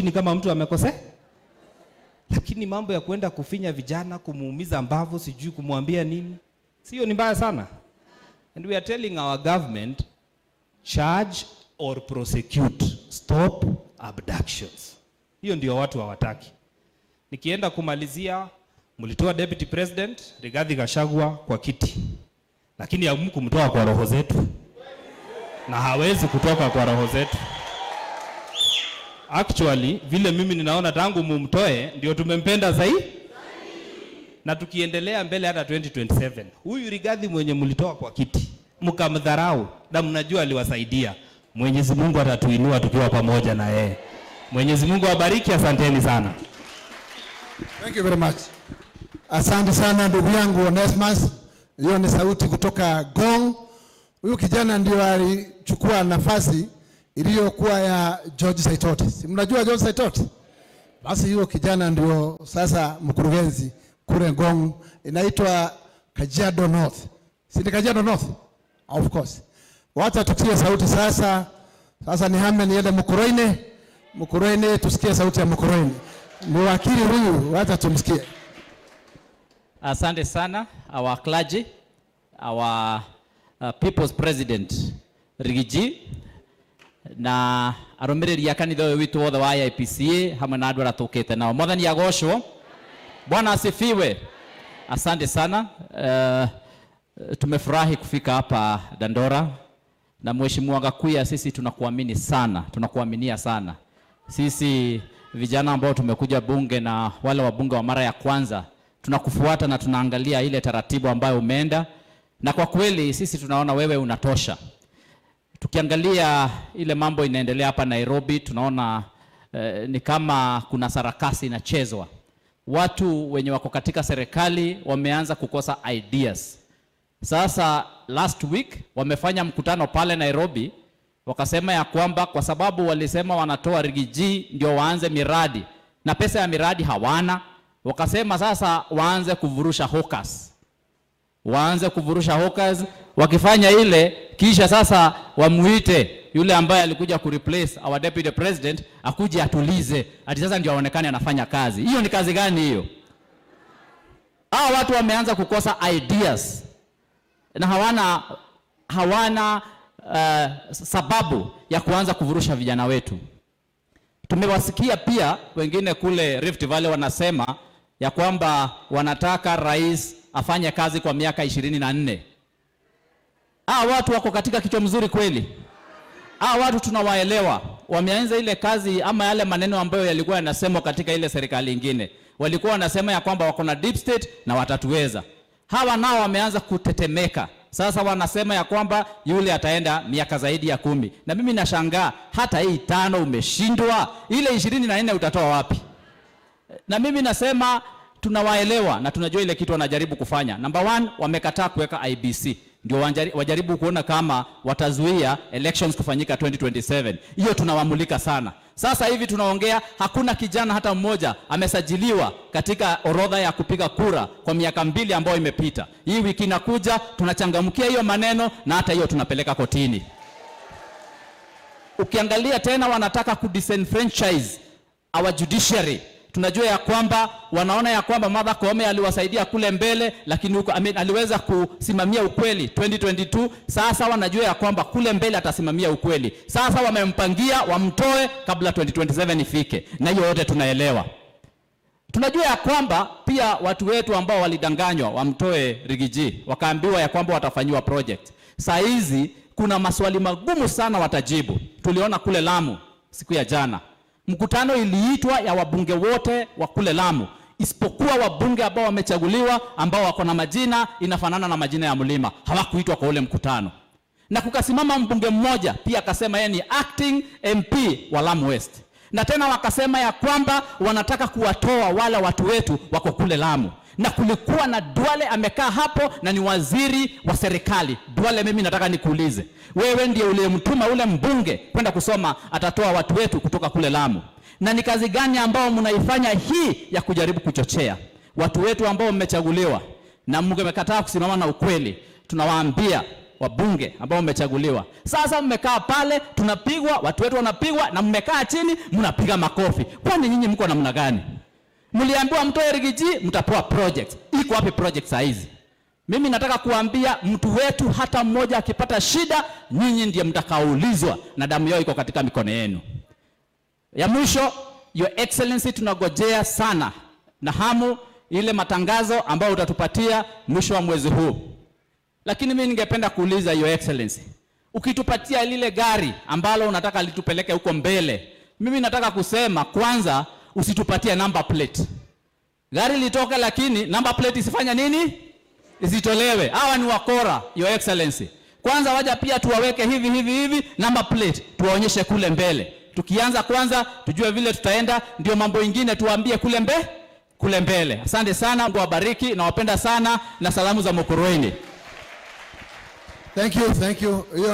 kotini kama mtu amekosea. Lakini mambo ya kwenda kufinya vijana, kumuumiza mbavu, sijui kumwambia nini, sio, ni mbaya sana. And we are telling our government, charge or prosecute, stop abductions. Hiyo ndio watu hawataki. Nikienda kumalizia, mlitoa Deputy President Rigathi Gachagua kwa kiti, lakini hamkumtoa kwa roho zetu, na hawezi kutoka kwa roho zetu. Actually, vile mimi ninaona, tangu mumtoe ndio tumempenda zaidi, na tukiendelea mbele hata 2027, huyu Rigathi mwenye mlitoa kwa kiti mkamdharau na mnajua aliwasaidia, Mwenyezi Mungu atatuinua tukiwa pamoja na yeye. Mwenyezi Mungu awabariki, asanteni sana. Thank you very much. Asante sana, ndugu yangu Onesmus. Hiyo ni sauti kutoka Ngong. Huyu kijana ndio alichukua nafasi iliyokuwa ya George Saitoti. Si mnajua George Saitoti? Basi huyo kijana ndio sasa mkurugenzi kule Ngong, inaitwa Kajiado North. Si ni Kajiado North? Of course. Wacha tusikie sauti sasa. Sasa nihame niende Mukurweini. Mukurweini, tusikie sauti ya Mukurweini. Ni wakili huyu, wacha tumsikie. Asante sana, our clergy, our people's president Riggy G, na arumiriri a kanitha ũyũ witũ wothe wa IPCA hamwe na andũ arĩa tũkĩte nao. Mwathani agocwo. Bwana asifiwe. Asante sana. Tumefurahi kufika hapa Dandora na Mheshimiwa Gakuya, sisi tunakuamini sana, tunakuaminia sana. Sisi vijana ambao tumekuja bunge na wale wabunge wa mara ya kwanza tunakufuata na tunaangalia ile taratibu ambayo umeenda, na kwa kweli sisi tunaona wewe unatosha. Tukiangalia ile mambo inaendelea hapa Nairobi, tunaona ni kama kuna sarakasi inachezwa. Watu wenye wako katika serikali wameanza kukosa ideas. Sasa last week wamefanya mkutano pale Nairobi, wakasema ya kwamba kwa sababu walisema wanatoa Riggy G ndio waanze miradi na pesa ya miradi hawana, wakasema sasa waanze kuvurusha hawkers, waanze kuvurusha hawkers. Wakifanya ile, kisha sasa wamuite yule ambaye alikuja kureplace our deputy president akuje atulize, ati sasa ndio aonekane anafanya kazi. Hiyo ni kazi gani hiyo? Hawa watu wameanza kukosa ideas na hawana sababu ya kuanza kuvurusha vijana wetu. Tumewasikia pia wengine kule Rift Valley wanasema ya kwamba wanataka rais afanye kazi kwa miaka 24. Hawa watu wako katika kichwa mzuri kweli? Hawa watu tunawaelewa, wameanza ile kazi ama yale maneno ambayo yalikuwa yanasemwa katika ile serikali ingine. Walikuwa wanasema ya kwamba wako na deep state na watatuweza. Hawa nao wameanza kutetemeka. Sasa wanasema ya kwamba yule ataenda miaka zaidi ya 10, na mimi nashangaa hata hii tano umeshindwa, ile 24 utatoa wapi? Na mimi nasema tunawaelewa na tunajua ile kitu wanajaribu kufanya. Number one, wamekataa kuweka IEBC ndio wajaribu kuona kama watazuia elections kufanyika 2027. Hiyo tunawamulika sana. Sasa hivi tunaongea, hakuna kijana hata mmoja amesajiliwa katika orodha ya kupiga kura kwa miaka 2 ambayo imepita. Hii wiki inakuja tunachangamkia hiyo maneno na hata hiyo tunapeleka kotini. Ukiangalia tena wanataka kudisenfranchise our judiciary. Tunajua ya kwamba wanaona ya kwamba Martha Koome aliwasaidia kule mbele, lakini huko, I mean, aliweza kusimamia ukweli 2022. Sasa wanajua ya kwamba kule mbele atasimamia ukweli. Sasa wamempangia wamtoe kabla 2027 ifike, na hiyo yote tunaelewa. Tunajua ya kwamba pia watu wetu ambao walidanganywa wamtoe Riggy G, wakaambiwa ya kwamba watafanyiwa project. Saa hizi kuna maswali magumu sana watajibu. Tuliona kule Lamu siku ya jana, mkutano iliitwa ya wabunge wote wa kule Lamu, isipokuwa wabunge ambao wamechaguliwa ambao wako na majina inafanana na majina ya mlima, hawakuitwa kwa ule mkutano. Na kukasimama mbunge mmoja pia akasema yeye ni acting MP wa Lamu West, na tena wakasema ya kwamba wanataka kuwatoa wale watu wetu wako kule Lamu, na kulikuwa na Duale amekaa hapo na ni waziri wa serikali. Duale, mimi nataka nikuulize, wewe ndiye uliyemtuma ule mbunge kwenda kusoma atatoa watu wetu kutoka kule Lamu, na ni kazi gani ambao mnaifanya hii ya kujaribu kuchochea watu wetu ambao mmechaguliwa na mmekataa kusimama na ukweli? Tunawaambia Wabunge ambao mmechaguliwa. Sasa mmekaa pale, tunapigwa, watu wetu wanapigwa, na mmekaa chini mnapiga makofi. Kwani nyinyi mko namna gani? Mliambiwa mtoe Riggy G, mtapewa project. Iko wapi project saa hizi? Mimi nataka kuambia mtu wetu hata mmoja akipata shida, nyinyi ndiye mtakaoulizwa na damu yao iko katika mikono yenu. Ya mwisho, Your Excellency, tunagojea sana na hamu ile matangazo ambayo utatupatia mwisho wa mwezi huu. Lakini mimi ningependa kuuliza, Your Excellency, ukitupatia lile gari ambalo unataka litupeleke huko mbele, mimi nataka kusema kwanza, usitupatie number plate. Gari litoke, lakini number plate isifanya nini? Isitolewe. Hawa ni wakora, Your Excellency. Kwanza waja pia tuwaweke hivi hivi hivi number plate, tuwaonyeshe kule mbele. Tukianza kwanza tujue vile tutaenda, ndio mambo ingine tuwaambie kule mbele. Asante sana, Mungu awabariki, nawapenda sana na salamu za Mukurweini. Thank you, thank you. Hiyo